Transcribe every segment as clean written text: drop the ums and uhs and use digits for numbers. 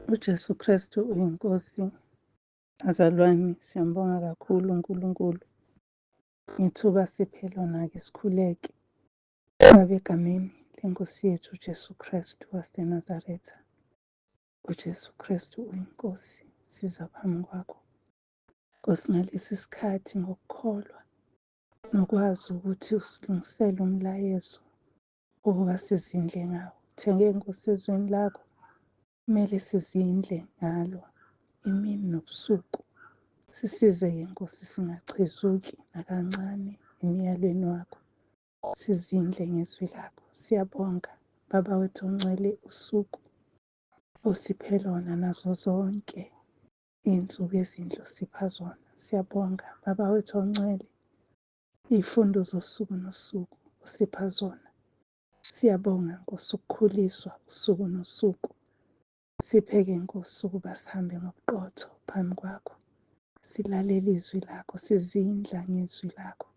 UJesu Kristu uyiNkosi. Bazalwane, siyambonga kakhulu uNkulunkulu ngethuba asiphe lona-ke sikhuleke. Baba, egameni leNkosi yethu uJesu Kristu waseNazaretha, uJesu Kristu uyiNkosi, siza phambi kwakho. Nkosi, ngalesi sikhathi ngokukholwa nokwazi ukuthi usilungisele umlayezo ukuba sizindle ngawo. Thenge Nkosi ezweni lakho, kumele sizindle ngalo imini nobusuku. Sisize-ke Nkosi singachezuki nakancane emyalweni wakho. Sizindle ngezwi lakho. Siyabonga Baba wethu ongcwele usuku osiphe lona nazo zonke iy'nsuku ezinhle osipha zona. Siyabonga Baba wethu ongcwele iy'fundo zosuku nosuku osipha zona. Siyabonga Nkosi ukukhuliswa usuku nosuku. Siphe-ke Nkosi ukuba sihambe ngobuqotho phambi kwakho. Silalele izwi lakho, sizindla ngezwi lakho.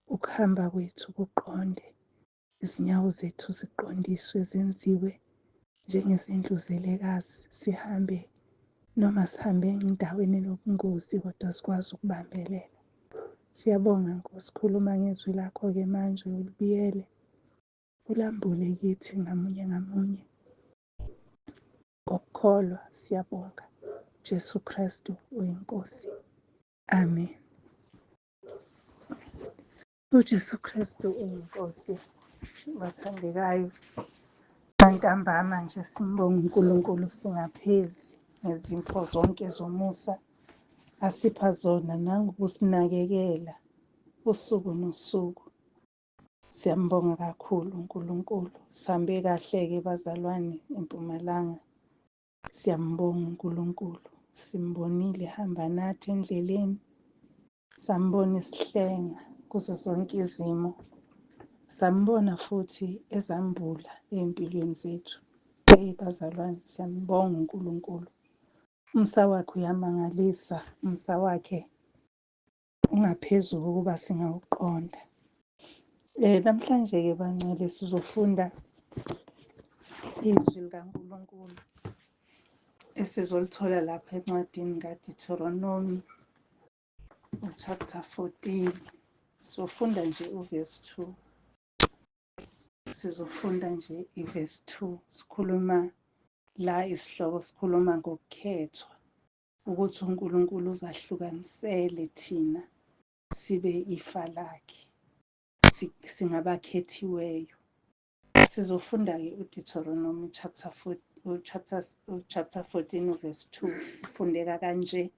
Ukuhamba kwethu kuqonde, izinyawo zethu ziqondiswe zenziwe njengezindluzelekazi, sihambe noma sihambe endaweni enobungozi kodwa sikwazi ukubambelela. Siyabonga Nkosi, khuluma ngezwi lakho-ke manje ulibiyele, ulambule kithi ngamunye ngamunye. Ngokukholwa siyabonga. Jesu Kristu uyiNkosi. Amen. UJesu Kristu uyiNkosi. Bathandekayo, ntambama nje simbonga uNkulunkulu singaphezi ngezipho zonke zomusa asipha zona nangokusinakekela usuku nosuku. Siyambonga kakhulu uNkulunkulu. Sihambe kahle-ke bazalwane eMpumalanga. Siyambonga uNkulunkulu. Simbonile ehamba nathi endleleni. Sambona esihlenga kuzo zonke izimo. Sambona futhi ezambula ey'mpilweni zethu. Eyi bazalwane, siyambonga uNkulunkulu. Umsa wakhe uyamangalisa, umsa wakhe ungaphezulu ukuba singawuqonda. Namhlanje-ke bangcwele sizofunda izwi likaNkulunkulu esizolithola lapha encwadini kaDeuteronomy chapter 14. Sizofunda nje uverse 2. Sizofunda nje iverse 2. Sikhuluma la isihloko sikhuluma ngokukhethwa, ukuthi uNkulunkulu uzahlukanisele thina sibe ifa lakhe, singabakhethiweyo. Sizofunda-ke uDeuteronomy chapter 4, chapter 14 verse 2, ufundeka kanje: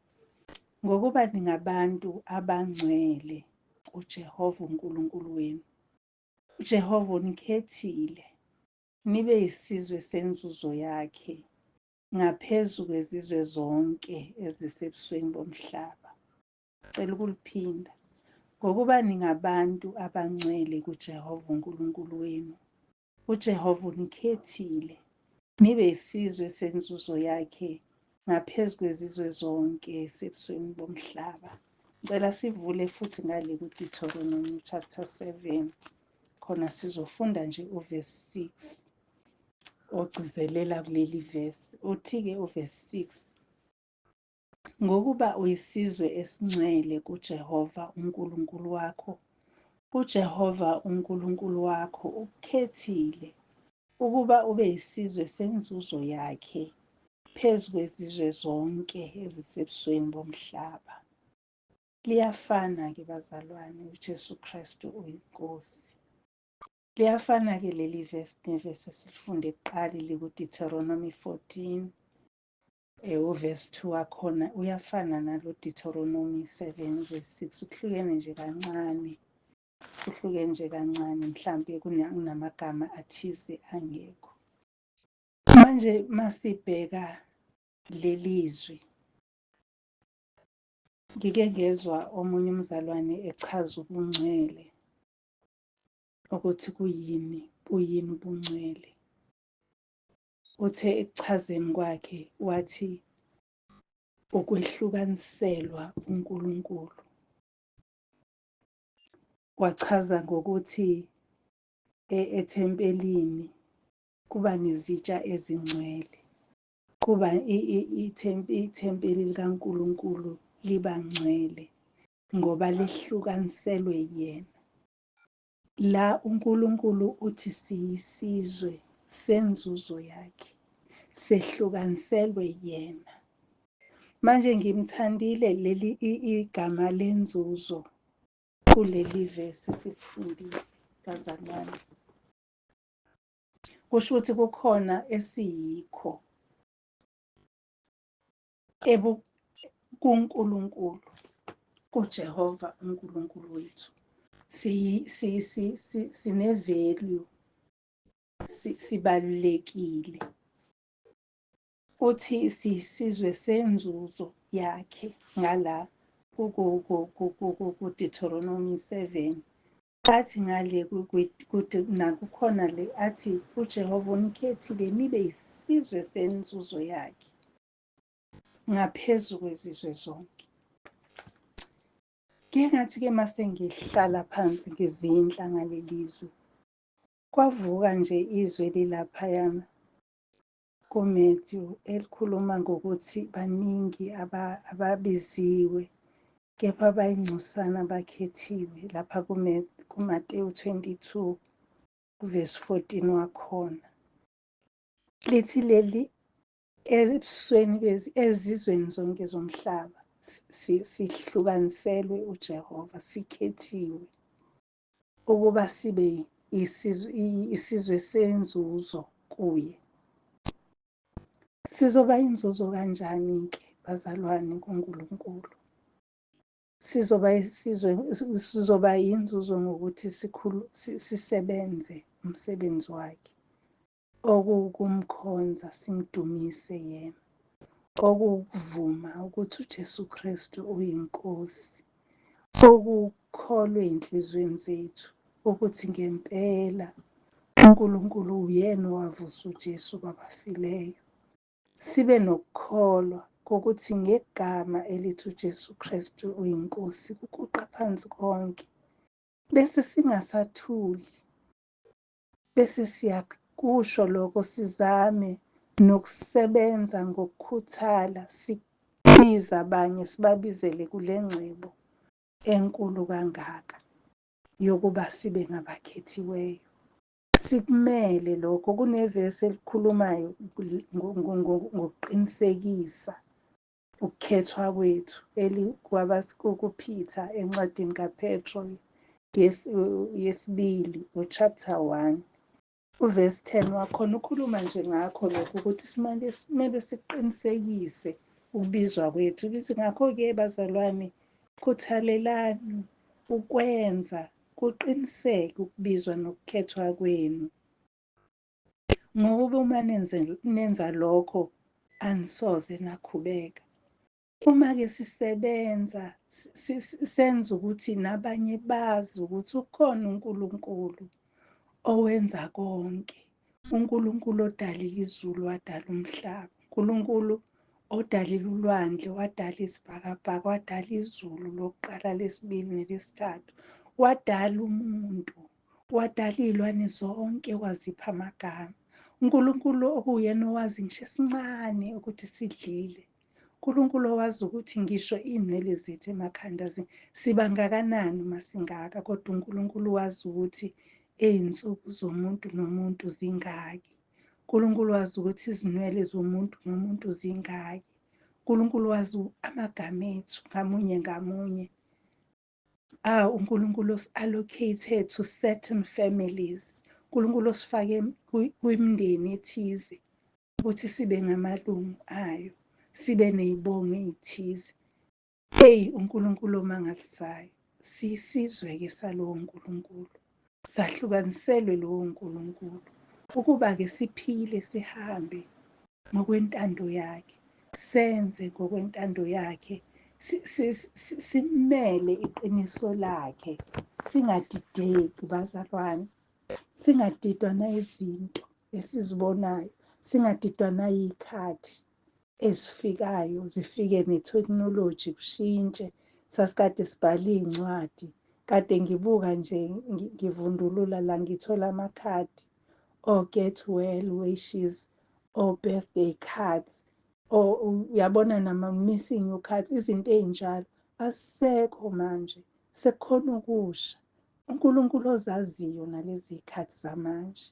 ngokuba ningabantu abangcwele kuJehova uNkulunkulu wenu. uJehova unikhethile nibe yisizwe senzuzo yakhe ngaphezu kwezizwe zonke ezisebusweni bomhlaba. Cela ukuliphinda. Ngokuba ningabantu abangcwele kuJehova uNkulunkulu wenu. uJehova unikhethile nibe isizwe senzuzo yakhe ngaphezu kwezizwe zonke esebusweni bomhlaba. Ngicela sivule futhi ngale kuDeuteronomy chapter 7, khona sizofunda nje uverse 6 ogcizelela kuleli verse. Uthi-ke uverse 6: ngokuba uyisizwe esingcwele kuJehova uNkulunkulu wakho, uJehova uNkulunkulu wakho ukukhethile ukuba ube yisizwe senzuzo yakhe phezu kwezizwe zonke ezisebusweni bomhlaba. Liyafana-ke bazalwane, uJesu Kristu uyiNkosi. Liyafana-ke leli verse nevesi esilifunde kuqala likuDeuteronomy 14, uverse 2 wakhona uyafana nalo Deuteronomy 7 verse 6, kuhlukene nje kancane, kuhlukene nje kancane, mhlampe kunamagama athize angekho. Manje masibheka lelizwi, ngike ngezwa omunye umzalwane echaza ubungcwele, ukuthi kuyini, buyini ubungcwele. Uthe ekuchazeni kwakhe wathi ukwehlukaniselwa uNkulunkulu. Wachaza ngokuthi ethempelini kuba nezitsha ezingcwele. Kuba ithempeli likaNkulunkulu liba ngcwele ngoba lihlukaniselwe yena. La uNkulunkulu uthi siyisizwe senzuzo yakhe, sehlukaniselwe yena. Manje ngimthandile leli igama lenzuzo kuleli vesi esikufundile, bazalwane. Kusho ukuthi kukhona esiyikho kuNkulunkulu, kuJehova uNkulunkulu wethu. Sine-value, sibalulekile. Uthi siyisizwe senzuzo yakhe ngala ku-Deuteronomy 7. Athi ngale nakukhona le athi uJehova unikhethile nibe isizwe senzuzo yakhe ngaphezu kwezizwe zonke. Kuye ngathi-ke mase ngihlala phansi ngizindla ngaleli zwi, kwavuka nje izwi elilaphayana kuMatthew elikhuluma ngokuthi baningi ababiziwe kepha bayingcosana abakhethiwe, lapha kuMateyu 22 verse 14 wakhona. Lithi leli ebusweni ezizweni zonke zomhlaba sihlukaniselwe uJehova, sikhethiwe ukuba sibe isizwe senzuzo kuye. Sizoba inzuzo kanjani-ke bazalwane kuNkulunkulu? Sizoba isizwe, sizoba inzuzo ngokuthi sisebenze umsebenzi wakhe, okuwukumkhonza simdumise yena, okuwukuvuma ukuthi uJesu Kristu uyiNkosi, okukholwa ey'nhliziyweni zethu ukuthi ngempela uNkulunkulu uyena owavusa uJesu kwabafileyo. Sibe nokukholwa kokuthi ngegama elithi uJesu Kristu uyiNkosi kuguqa phansi konke, bese singasathuli, bese siyakusho lokho, sizame nokusebenza ngokukhuthala, sibize abanye, sibabizele kule ngcebo enkulu kangaka yokuba sibe ngabakhethiweyo. Sikumele lokho. Kunevesi elikhulumayo ngokuqinisekisa ukukhethwa kwethu kuPeter encwadini kaPetro yesibili uchapter 1 uverse 10 wakhona ukhuluma nje ngakho lokho ukuthi simele siqinisekise ukubizwa kwethu. Lithi ngakho-ke bazalwane, khuthalelani ukwenza kuqiniseke ukubizwa nokukhethwa kwenu, ngokuba uma nenza lokho anisoze nakhubeka. Uma-ke sisebenza senza ukuthi nabanye bazi ukuthi ukhona uNkulunkulu owenza konke, uNkulunkulu odalile izulu wadala umhlaba, uNkulunkulu odalile ulwandle wadala isibhakabhaka, wadala izulu lokuqala, lesibili nelesithathu, wadala umuntu, wadala iy'lwane zonke wazipha amagama. uNkulunkulu okuwuyena owazi ngisho esincane ukuthi sidlile, uNkulunkulu owazi ukuthi ngisho iy'nwele zethu emakhanda siba ngakanani uma singaka, kodwa uNkulunkulu wazi ukuthi iy'nsuku zomuntu nomuntu zingaki. uNkulunkulu wazi ukuthi izinwele zomuntu nomuntu zingaki. uNkulunkulu wazi amagama ethu ngamunye ngamunye. uNkulunkulu osi-allocated to certain families. uNkulunkulu osifake kwimindeni ethize ukuthi sibe ngamalungu ayo, sibe ney'bongo ey'thize. Eyi, uNkulunkulu omangalisayo. Siyisizwe-ke salowo Nkulunkulu, sahlukaniselwe lowo Nkulunkulu ukuba-ke siphile sihambe ngokwentando yakhe, senze ngokwentando yakhe, simele iqiniso lakhe, singadideki bazalwane, singadidwa nayizinto esizibonayo, singadidwa nayikhathi ezifikayo, zifike netheknoloji kushintshe. Sasikade sibhala iy'ncwadi, kade ngibuka nje ngivundulula la ngithola amakhadi o-get well wishes, o-birthday cards. Or uyabona nama-missing your cards, izinto ey'njalo asisekho manje, sekukhona okusha. UNkulunkulu ozaziyo nalezi y'khathi zamanje,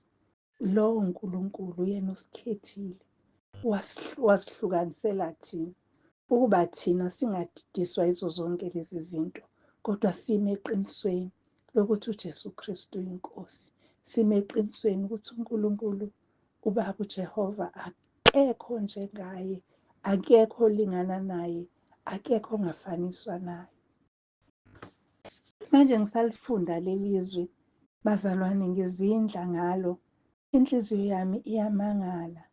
lowo Nkulunkulu uyena osikhethile, wasihlukanisela thina ukuba thina singadidiswa yizo zonke lezi zinto, kodwa sime eqinisweni lokuthi uJesu Kristu uyinkosi, sime eqinisweni ukuthi uNkulunkulu uBaba uJehova akekho njengaye, akekho olingana naye, akekho ongafaniswa naye. Manje ngisalifunda leli zwi, bazalwane, ngizindla ngalo, inhliziyo yami iyamangala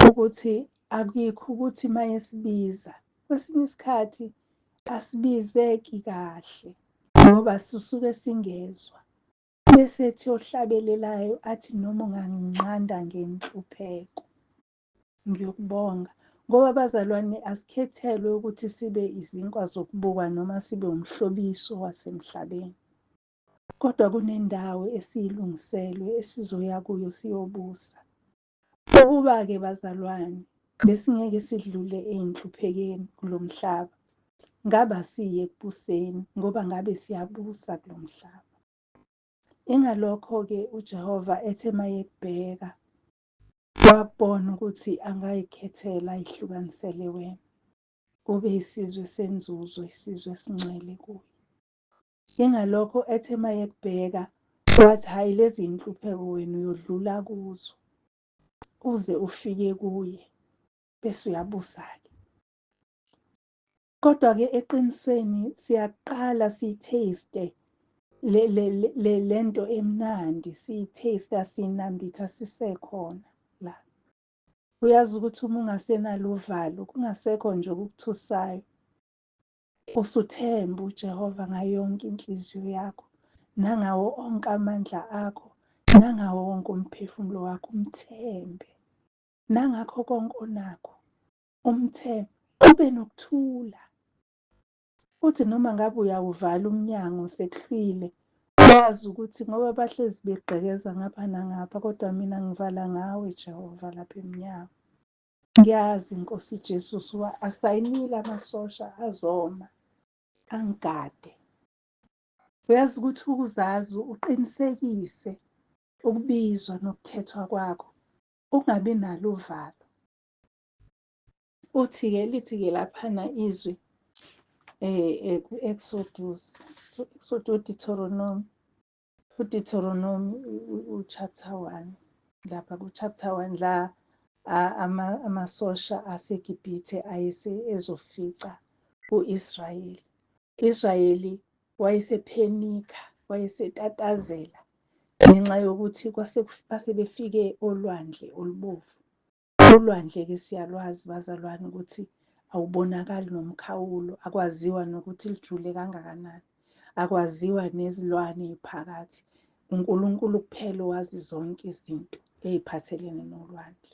ukuthi akukho ukuthi mayesibiza kwesinye isikhathi asibizeki kahle ngoba sisuke singezwa, bese ethi ohlabelelayo athi noma unganginqanda ngenhlupheko ngiyokubonga. Ngoba bazalwane, asikhethelwe ukuthi sibe izinkwa zokubukwa noma sibe umhlobiso wasemhlabeni, kodwa kunendawo esiyilungiselwe esizoya kuyo siyobusa. Ukuba-ke bazalwane besingeke sidlule ey'nhluphekeni kulo mhlaba, ngabe asiye ekubuseni, ngoba ngabe siyabusa kulo mhlaba. Ingalokho-ke uJehova ethe mayekubheka wabona ukuthi angayikhethela ayihlukanisele wena, ube isizwe senzuzo, isizwe esingcwele kuye. Ingalokho ethe mayekubheka wathi hhayi, lezi iy'nhlupheko wena uyodlula kuzo uze ufike kuye, bese uyabusa-ke. Kodwa-ke eqinisweni siyaqala siyitaste lento emnandi, siyitaste, siyinambitha sisekhona la. Uyazi ukuthi uma ungasenalo uvalo, kungasekho nje okukuthusayo, usuthemba uJehova ngayo yonke inhliziyo yakho, nangawo onke amandla akho, nangawo wonke umphefumulo wakho, umthembe. Nangakho konke onakho, umthembe, ube nokuthula. Uthi noma ngabe uyawuvala umnyango sekuhlwile, wazi ukuthi ngoba bahlezi begqekeza ngapha nangapha, kodwa mina ngivala ngawe Jehova lapha emnyango. Ngiyazi Nkosi Jesu usuwa-asayinile amasosha azoma angigade. Uyazi ukuthi ukuzazi uqinisekise ukubizwa nokukhethwa kwakho, ungabi nalo uvalo. Uthi-ke, lithi-ke laphana izwi ku-Exodus, Exodus Deuteronomy, uDeuteronomy u-chapter 1, lapha ku-chapter 1 la amasosha aseGibhithe ayese ezofica u-Israyeli. U-Israyeli wayesephenika, wayesetatazela ngenxa yokuthi kwase befike olwandle olubovu. Ulwandle-ke siyalwazi bazalwane ukuthi awubonakali nomkhawulo, akwaziwa nokuthi lijule kangakanani, akwaziwa nezilwane ey'phakathi. uNkulunkulu kuphela owazi zonke izinto ey'phathelene nolwandle.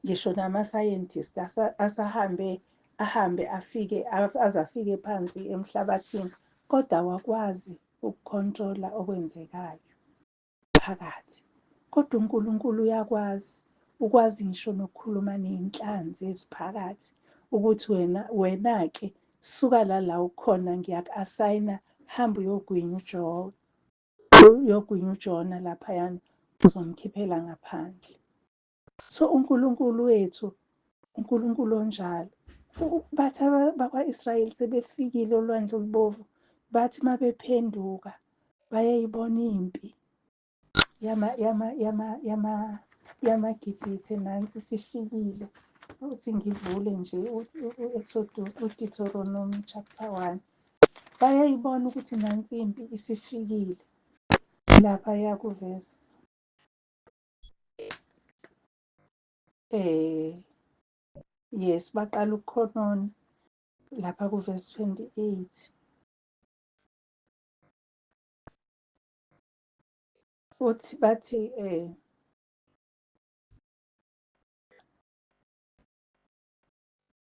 Ngisho nama-scientist asahambe ahambe afike aze afike phansi emhlabathini, kodwa awakwazi ukukhontrola okwenzekayo phakathi. Kodwa uNkulunkulu uyakwazi, ukwazi ngisho nokukhuluma ney'nhlanzi eziphakathi ukuthi wena-ke suka la ukhona, ngiyaku-asayina, hamba uyogwinya uyogwinya uJona laphayana, uzomkhiphela ngaphandle. So uNkulunkulu wethu, uNkulunkulu onjalo. Bathi bakwa-Israyeli sebefikile olwandle olubovu, bathi mabephenduka bayayibona impi yamaGibhithe, nansi sifikile. Uthi ngivule nje u-Exodus, uDeuteronomy chapter 1. Bayayibona ukuthi nansi impi isifikile laphaya kuvesi yes, baqala ukukhonona lapha kuvesi 28. Futhi bathi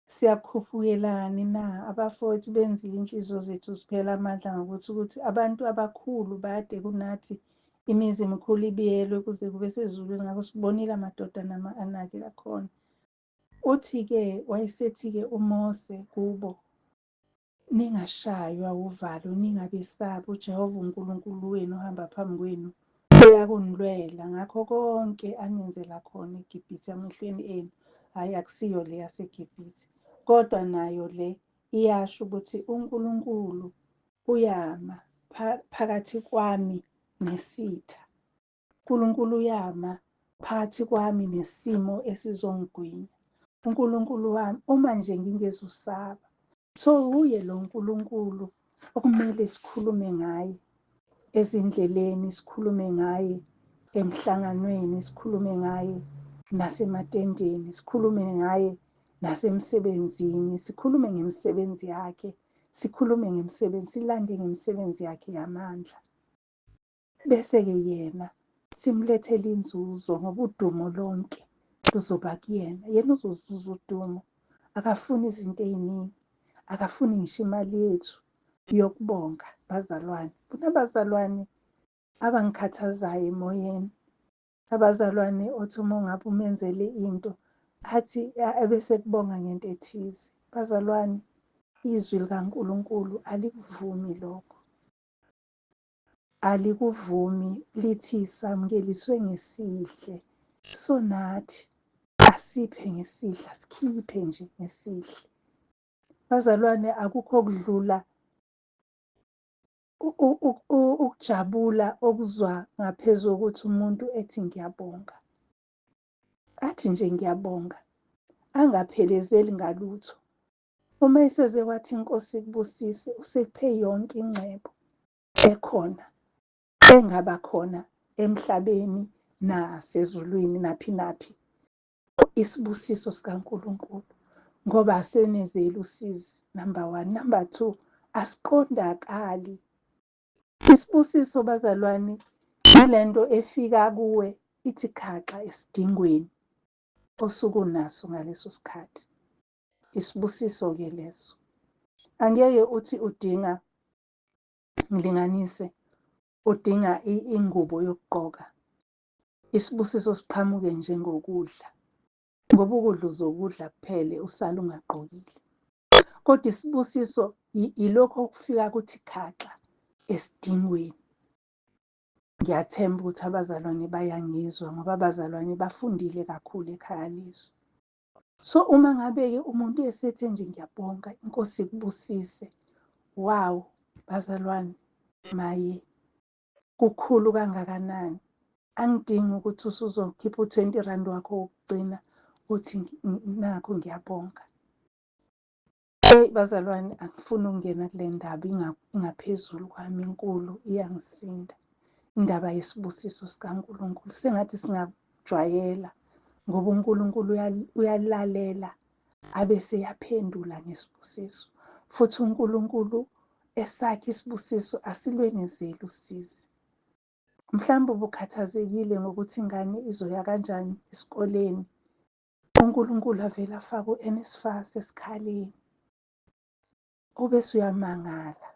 siyakhuphukelani na? Abafowethu benzile inhliziyo zethu ziphela amandla ngokuthi ukuthi abantu abakhulu bade kunathi, imizi emikhulu ibiyelwe kuze kube sezulwini, ngakho sibonile amadodana ama-Anaki akhona. Uthi-ke wayesethi-ke uMose kubo, Ningashaywa wuvalo, ningabesabi, uJehova uNkulunkulu wenu uhamba phambi kwenu, uyakunilwela ngakho konke anenzela khona eGibhithe emehlweni enu. Hhayi, akusiyo le yaseGibhithe, kodwa nayo le iyasho ukuthi uNkulunkulu uyama phakathi kwami nesitha. UNkulunkulu uyama phakathi kwami nesimo esizongigwinya. UNkulunkulu wami, uma nje ngingezusaba. So uye lo Nkulunkulu okumele sikhulume ngaye ezindleleni, sikhulume ngaye emhlanganweni, sikhulume ngaye nasematendeni, sikhulume ngaye nasemsebenzini, sikhulume ngemisebenzi yakhe, sikhulume ngemisebenzi, silande ngemisebenzi yakhe yamandla. Bese-ke yena simlethele inzuzo ngoba udumo lonke luzoba kuyena. Yena uzozuza udumo. Akafuni izinto ey'ningi, akafuni ngisho imali yethu yokubonga bazalwane. Kunabazalwane abangikhathazayo emoyeni, abazalwane othi uma ungabe umenzele into athi ebese kubonga ngento ethize. Bazalwane, izwi likaNkulunkulu alikuvumi lokho. Alikuvumi lithi samukeliswe ngesihle. So nathi asiphe ngesihle, asikhiphe nje ngesihle. Bazalwane, akukho okudlula ukujabula okuzwa ngaphezu kokuthi umuntu ethi ngiyabonga. Athi nje ngiyabonga, angaphelezeli ngalutho. Uma eseze wathi inkosi ikubusise, usekuphe yonke ingcebo ekhona, engaba khona emhlabeni nasezulwini naphi naphi. Isibusiso sikaNkulunkulu ngoba asenezeli usizi, number one. Number two, asiqondakali. Isibusiso bazalwane yilento efika kuwe ithi khaxa esidingweni osuke unaso ngaleso sikhathi. Isibusiso-ke leso. Angeke uthi udinga, ngilinganise, udinga ingubo yokugqoka, isibusiso siqhamuke njengokudla, ngoba ukudla uzokudla kuphele usale ungagqokile. Kodwa isibusiso yilokho okufika kuthi khaxa esidingweni. Ngiyathemba ukuthi abazalwane bayangizwa ngoba abazalwane bafundile kakhulu ekhaya lezwi. So uma ngabe-ke umuntu esethe nje ngiyabonga, inkosi ikubusise. Wow, bazalwane, maye kukhulu kangakanani. Angidingi ukuthi usuzokhipha u-20 rand wakho wokugcina uthi nakho ngiyabonga. Eyi bazalwane, angifuni ukungena kule ndaba, ingaphezulu kwami, inkulu, iyangisinda. Indaba yesibusiso sikaNkulunkulu sengathi singakujwayela ngoba uNkulunkulu uyalalela abese eyaphendula ngesibusiso. Futhi uNkulunkulu esakhe isibusiso asilwenezeli usizi. Mhlawumbe ubukhathazekile ngokuthi ingane izoya kanjani esikoleni. uNkulunkulu avele afake u-NSFAS esikhaleni, ubese uyamangala.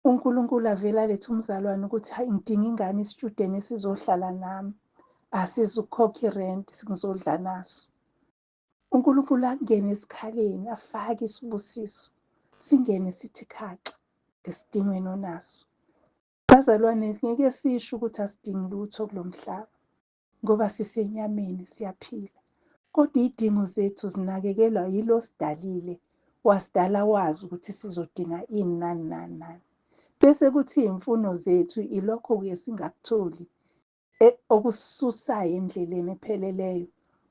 uNkulunkulu avele alethe umzalwane ukuthi hayi ngidinga ingane isitshudeni esizohlala nami, asizukukhokha irenti, ngizodla naso. uNkulunkulu angene esikhaleni afake isibusiso, singene sithi khaxa esidingweni onaso. Bazalwane, ngeke sisho ukuthi asidingi lutho kulo mhlaba ngoba sisenyameni siyaphila, kodwa iy'dingo zethu zinakekelwa yilo osidalile, wasidala wazi ukuthi sizodinga ini nani nani nani. Bese kuthi iy'mfuno zethu ilokho-ke singakutholi okususayo endleleni epheleleyo.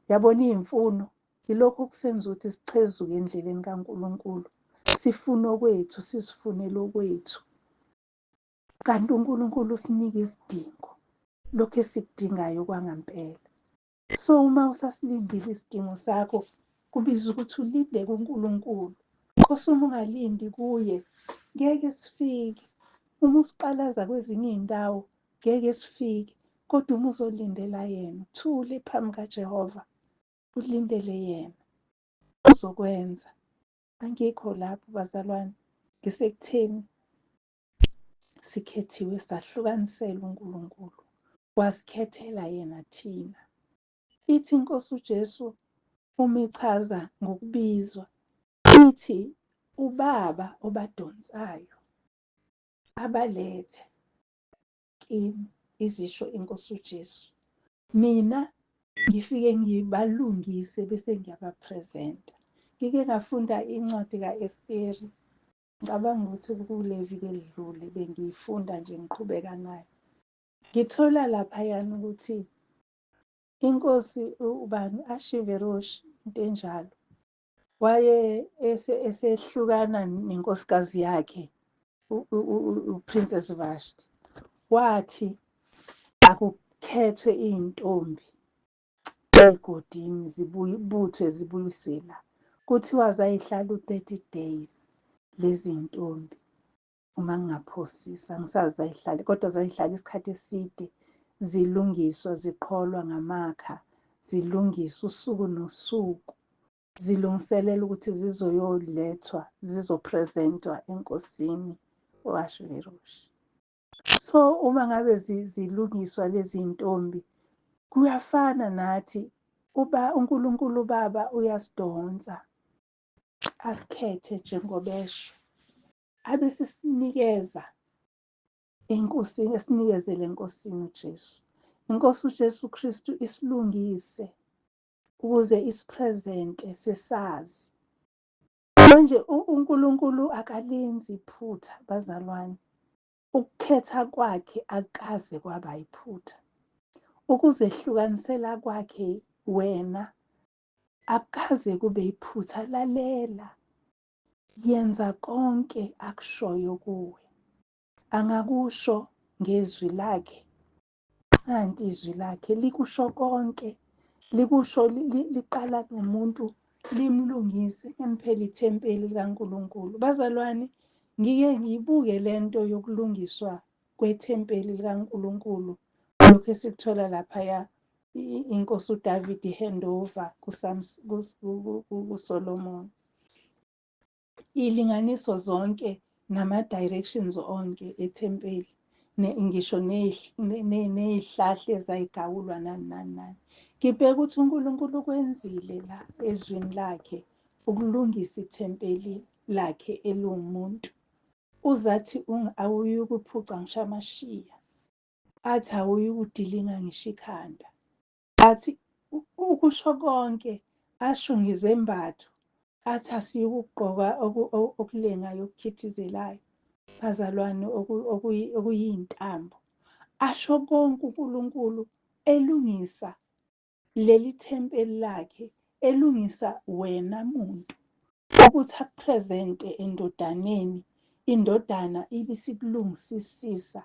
Yabona iy'mfuno yilokho okusenza ukuthi sichezuke endleleni kaNkulunkulu, sifune okwethu, sizifunele okwethu. Kanti uNkulunkulu usinika izidingo, lokhu esikudingayo kwangampela. So uma usasilindile isidingo sakho, kubiza ukuthi ulinde kuNkulunkulu. Because uma ungalindi kuye, ngeke sifike. Uma usiqalaza kwezinye iy'ndawo, ngeke sifike. Kodwa uma uzolindela yena, uthule phambi kaJehova, ulindele yena, uzokwenza. Angikho lapho bazalwane, ngisekutheni sikhethiwe sahlukaniselwa uNkulunkulu, wasikhethela yena thina. Ithi inkosi uJesu uma ichaza ngokubizwa, ithi ubaba obadonsayo abalethe kimi, izisho inkosi uJesu. Mina ngifike ngibalungise bese ngiyabapresenta. Ngike ngafunda incwadi ka-Esteri, ngicabanga ukuthi kule viki elidlule bengiyifunda nje ngiqhubeka ngayo. Ngithola laphayana ukuthi inkosi ubani Ashiveroshi, into enjalo, waye esehlukana nenkosikazi yakhe uPrincess Vashti. Wathi akukhethwe iy'ntombi ey'godini zibuthwe zibuyiswe la. Kuthiwa zayihlala u-30 days lezi ntombi, uma ngingaphosisa, angisazi zayihlala, kodwa zayihlala isikhathi eside zilungiswa, ziqholwa ngamakha, zilungiswa usuku nosuku, zilungiselela ukuthi zizoyolethwa, zizopresentwa enkosini u-Ahashiveroshi. So uma ngabe zilungiswa lezi ntombi, kuyafana nathi, uba uNkulunkulu uBaba uyasidonsa asikhethe njengobesho, abe sisinikeza enkosini, esinikezele enkosini uJesu. Inkosi uJesu Kristu isilungise ukuze isipresente sesazi. Manje uNkulunkulu akalenzi iphutha bazalwane. Ukukhetha kwakhe akaze kwaba iphutha. Ukuzehlukanisela kwakhe wena akukaze kube iphutha. Lalela, yenza konke akushoyo kuwe. Angakusho ngezwi lakhe, nanti izwi lakhe likusho konke, likusho liqala nomuntu limlungise emphela ithempeli likaNkulunkulu. Bazalwane, ngike ngiyibuke lento yokulungiswa kwethempeli likaNkulunkulu, lokhu esikuthola laphaya inkosi uDavid handover kuSolomon. Ilinganiso zonke nama-directions onke ethempeli, ngisho ney'hlahla ezayigawulwa nani nani nani. Ngibheka ukuthi uNkulunkulu ukwenzile la ezwini lakhe ukulungisa ithempeli lakhe eliwumuntu. Uzathi awuyukuphuca ngisho amashiya, athi awuyukudilinga ngisho ikhanda, athi ukusho konke, asho ngezembatho, athi asiyukugqoka okulengayo okukhithizelayo, bazalwane, okuyintambo. Asho konke uNkulunkulu elungisa leli thempeli lakhe, elungisa wena muntu ukuthi akupresente endodaneni, indodana ibisikulungisisisa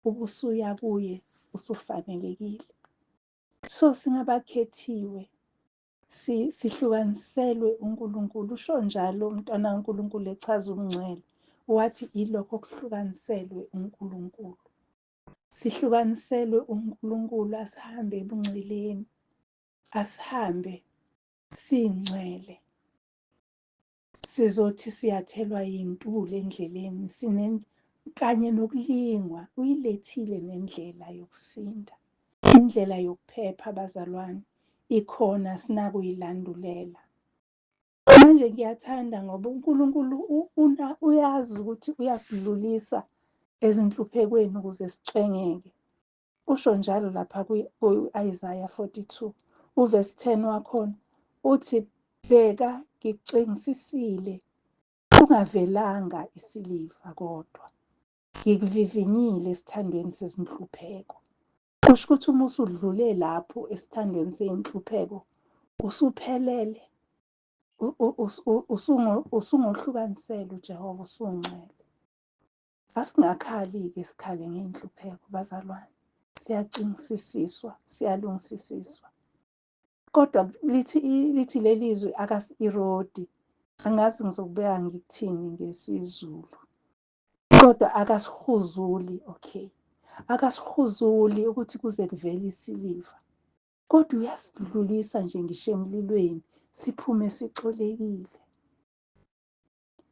ubusuya kuye usufanelekile. So singabakhethiwe, sihlukaniselwe uNkulunkulu. Usho njalo umntwana kaNkulunkulu echaza ubungcwele, wathi ilokho okuhlukaniselwe uNkulunkulu. Sihlukaniselwe uNkulunkulu, asihambe ebungcweleni, asihambe singcwele. Sizothi siyathelwa yintuli endleleni, kanye nokulingwa. Uyilethile nendlela yokusinda, indlela yokuphepha bazalwane ikhona, sinakuyilandulela. Manje ngiyathanda ngoba uNkulunkulu uyazi ukuthi uyasidlulisa ezinhluphekweni ukuze sicwengeke. Usho njalo lapha ku-Isaiah 42 uverse 10 wakhona, uthi bheka ngicwengisisile kungavelanga isiliva, kodwa ngikuvivinyile esithandweni sezinhlupheko. Kusho ukuthi uma usudlule lapho esithandweni seyinhlupheko, usuphelele, usungohlukanisela uJehova, usungcwele. Asingakhali-ke sikhale ngey'nhlupheko bazalwane, siyacingisisiswa, siyalungisisiswa. Kodwa lithi leli zwi akasi-erodi, angazi ngizokubeka ngikuthini ngesiZulu, kodwa akasihuzuli, okay, akasihuzuli ukuthi kuze kuvele isiliva, kodwa uyasidlulisa nje ngisho emlilweni, siphume sicolekile.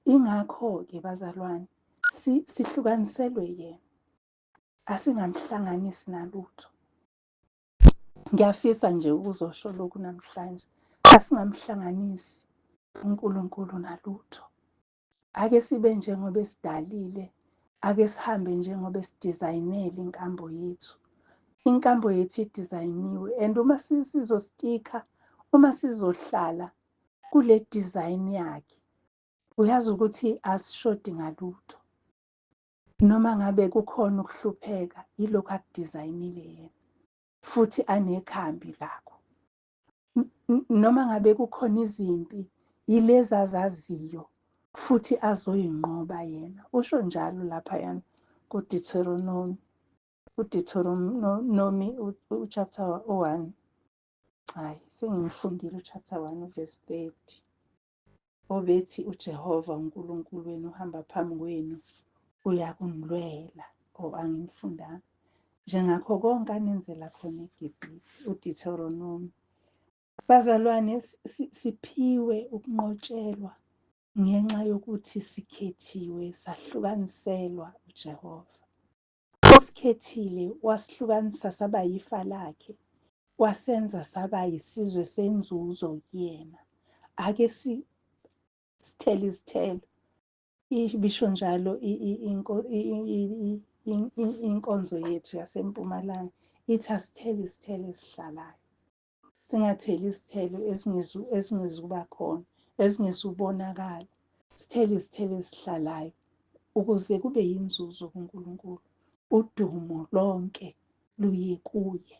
Ingakho-ke bazalwane sihlukaniselwe yena, asingamhlanganisi nalutho. Ngiyafisa nje ukuzosho lokhu namhlanje. Asingamhlanganisi uNkulunkulu nalutho. Ake sibe njengoba esidalile, ake sihambe njengoba esidizayinele inkambo yethu. Inkambo yethu idizayiniwe and uma sizostikha, uma sizohlala kule design yakhe, uyazi ukuthi asishodi ngalutho. Noma ngabe kukhona ukuhlupheka, yilokhu akudizayinile yena futhi anekhambi lakho. Noma ngabe kukhona izimpi, yilezi azaziyo futhi azoyinqoba yena. Usho njalo laphayana kuDeuteronomy, kuDeuteronomy uchapter 1. Hhayi, sengimfundile uchapter 1 uverse 30. Obethi uJehova uNkulunkulu wenu uhamba phambi kwenu uyakunilwela. Oh, angimfundanga. Njengakho konke anenzela khona eGibhithe, uDeuteronomy. Bazalwane, siphiwe ukunqotshelwa ngenxa yokuthi sikhethiwe, sahlukaniselwa uJehova. Usikhethile, wasihlukanisa saba yifa lakhe, wasenza saba yisizwe senzuzo kuyena. Ake sithele izithelo. Ibisho njalo inkonzo yethu yaseMpumalanga, ithi asithele izithelo ezihlalayo. Singatheli izithelo ezingezukuba khona, ezingezubonakala. Sithele izithelo ezihlalayo ukuze kube yinzuzo kuNkulunkulu. Udumo lonke luye kuye.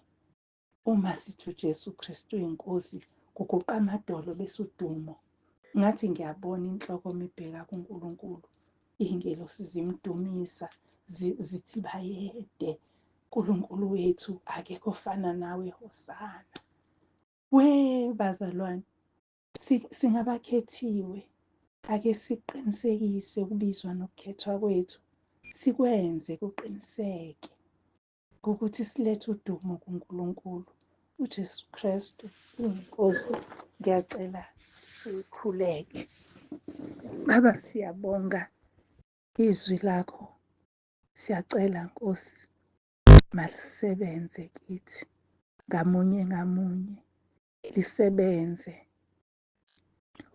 Uma sithi uJesu Kristu uyinkosi, kuguqa amadolo bese udumo. Ngathi ngiyabona inhloko mibheka kuNkulunkulu. Iy'ngelosi zimdumisa, zithi bayede. uNkulunkulu wethu akekho ofana nawe, Hosana. We bazalwane, singabakhethiwe. Ake siqinisekise ukubizwa nokukhethwa kwethu, sikwenze kuqiniseke ngokuthi silethe udumo kuNkulunkulu. uJesu Kristu uyiNkosi. Ngiyacela sikhuleke. Baba, siyabonga izwi lakho. Siyacela Nkosi, malisebenze kithi ngamunye ngamunye, lisebenze.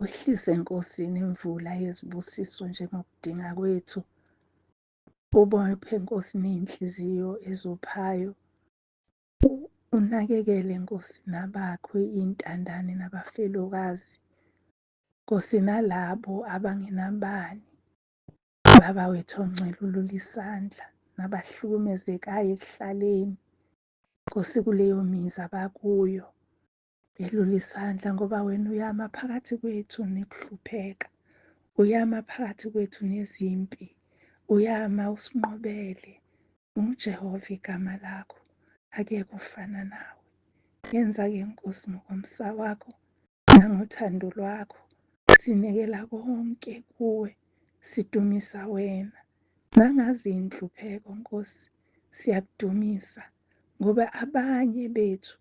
Wehlise Nkosi nemvula yezibusiso njengokudinga kwethu. Ubophe Nkosi ney'nhliziyo ezophayo. Unakekele Nkosi nabakho iy'ntandane nabafelokazi. Nkosi nalabo abangenabani. Baba wethu ongcwele, ulula isandla nabahlukumezekayo ekuhlaleni. Nkosi kuleyo mizi abakuyo, elula isandla ngoba wena uyama phakathi kwethu nekuhlupheka. Uyama phakathi kwethu nezimpi. Uyama usinqobele. UnguJehova igama lakho. Akekho ofana nawe. Yenza-ke Nkosi ngokomsa wakho nangothando lwakho. Sinikela konke kuwe. Sidumisa wena. Nangazi inhlupheko Nkosi, siyakudumisa ngoba abanye bethu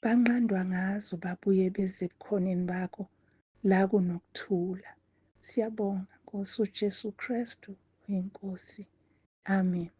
banqandwa ngazo babuye beze ebukhoneni bakho la kunokuthula. Siyabonga Nkosi uJesu Kristu uyiNkosi. Amen.